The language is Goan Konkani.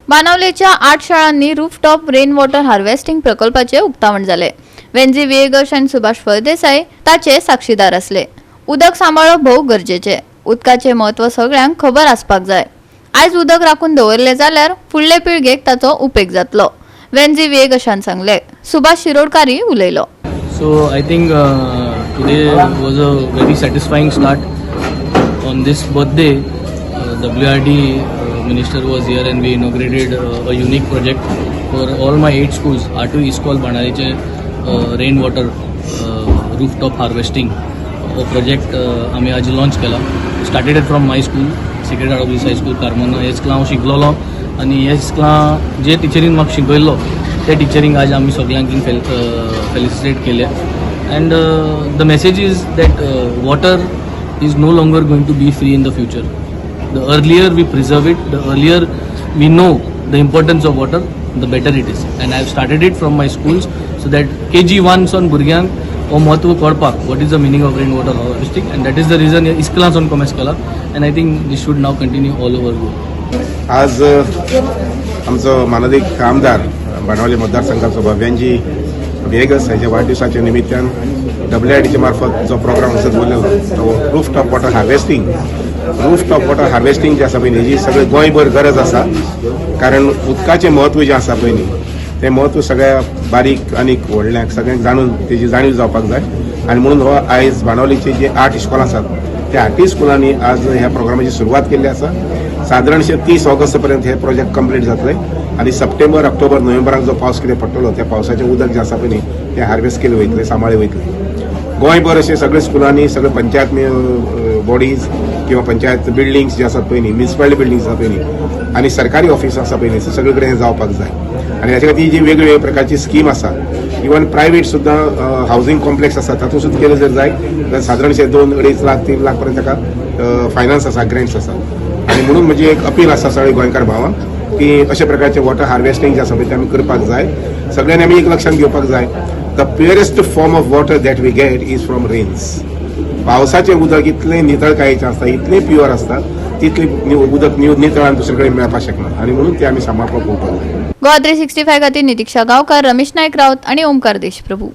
बाणावलेच्या आठ शाळांनी रूफटॉप रेन वॉटर हार्वेस्टिंग प्रकल्पाचे उक्तावण जाले. वेंझी व्हिएगश आनी सुभाष फळदेसाय ताचे साक्षीदार आसले. उदक सांबाळप भोव गरजेचे. उदकाचे म्हत्व सगळ्यांक खबर आसपाक जाय. आयज उदक राखून दवरले जाल्यार फुडले पिळगेक ताचो उपेग जातलो, वेंझी व्हिएगशान सांगले. सुभाष शिरोडकारी उलयलो. So I think today was a very satisfying start. On this birthday, WRD minister was here and we inaugurated a unique project for all my eight schools. आठूय इस्कॉल बाणावलीचे रेन वॉटर रूफटॉप हार्वेस्टिंग हो प्रोजेक्ट आमी आज लॉन्च केला. Started from my school, Sacred Heart of Jesus High School, Carmona. हे स्कुलां हांव शिकलोलो आनी हे स्कुलां जे टिचरीन म्हाका शिकयल्लो त्या टिचरींक आज आमी सगळ्यांक फेलिसिटेट केले. And the message is that water is no longer going to be free in the future. The earlier we preserve it, the earlier we know the importance of water, the better it is. And I have started it from my schools so that KG 1 सावन भुरग्यांक हो म्हत्व कळपाक, what is the meaning of rain water harvesting. And that is the reason इस्कलां सावन कोमेस केला and I think this should now continue all over Goa. आज आमचो मानादीक आमदार, बाणावली मतदारसंघाचो वेंजी व्हिएगस हाच्या वाडदिवसाच्या निमित्तान डब्ल्यू आर डीच्या मार्फत जो प्रोग्राम आसा दवरलेलो तो roof top water harvesting. Roof top water harvesting जें आसा पळय न्ही, हेजी सगळे गोंयभर गरज आसा, कारण उदकाचें म्हत्व जें आसा पळय न्ही, तें म्हत्व सगळ्या बारीक आनी व्हडल्यांक सगळ्यांक जाणून तेजी जाणीव जावपाक जाय. आनी म्हणून हो आयज बाणावलीची जी आठ इस्कॉलां आसात, त्या आठूय स्कुलांनी आज ह्या प्रोग्रामाची सुरवात केल्ली आसा. सादारणशे 30 ऑगस्ट पर्यंत हे प्रोजेक्ट कंप्लीट जातले आनी सप्टेंबर, ऑक्टोबर, नोव्हेंबराक जो पावस कितें पडटलो, त्या पावसाचें उदक जें आसा पळय न्ही, तें हार्वेस्ट केलें वयतलें, सांबाळ्ळें वयतलें. गोंयभर अशे सगळे स्कुलांनी, सगळे पंचायत बॉडीज किंवा पंचायत बिल्डिंग्स जे आसात पळय न्ही, म्युनिसिपालिटी बिल्डिंग्स आसा पळय न्ही आनी सरकारी ऑफिस आसा पळय न्ही, सगळे कडेन हें जावपाक जाय. आनी हाचे खातीर जी वेगवेगळे प्रकारची स्कीम आसा, इवन प्रायवेट सुद्दां हावजींग कॉम्प्लेक्स आसा, तातूंत सुद्दां केलें जर जाय जाल्यार सादारणशे 2-2.5 लाख, 3 लाख पर्यंत ताका फायनान्स आसा, ग्रँट्स आसा. आनी म्हणून म्हजी एक अपील आसा सगळे गोंयकार भावांक की अशा प्रकारचे वॉटर हार्वेस्टिंग जे आसा पळय, तें आमी करपाक जाय. सगळ्यांनी आमी एक लक्षांत घेवपाक जाय, the purest form of water that we get is from rains. पावसाचें उदक इतलें नितळकायेचें आसता, इतलें प्युअर आसता, तितलें उदक नितळ आनी दुसरे कडेन मेळपाक शकना आनी म्हणून तें आमी सांबाळपाक पळोवपाक जाय. गोवा 365 खातीर नितिक्षा गांवकार, रमेश नायक राऊत आणि ओमकार देशप्रभू.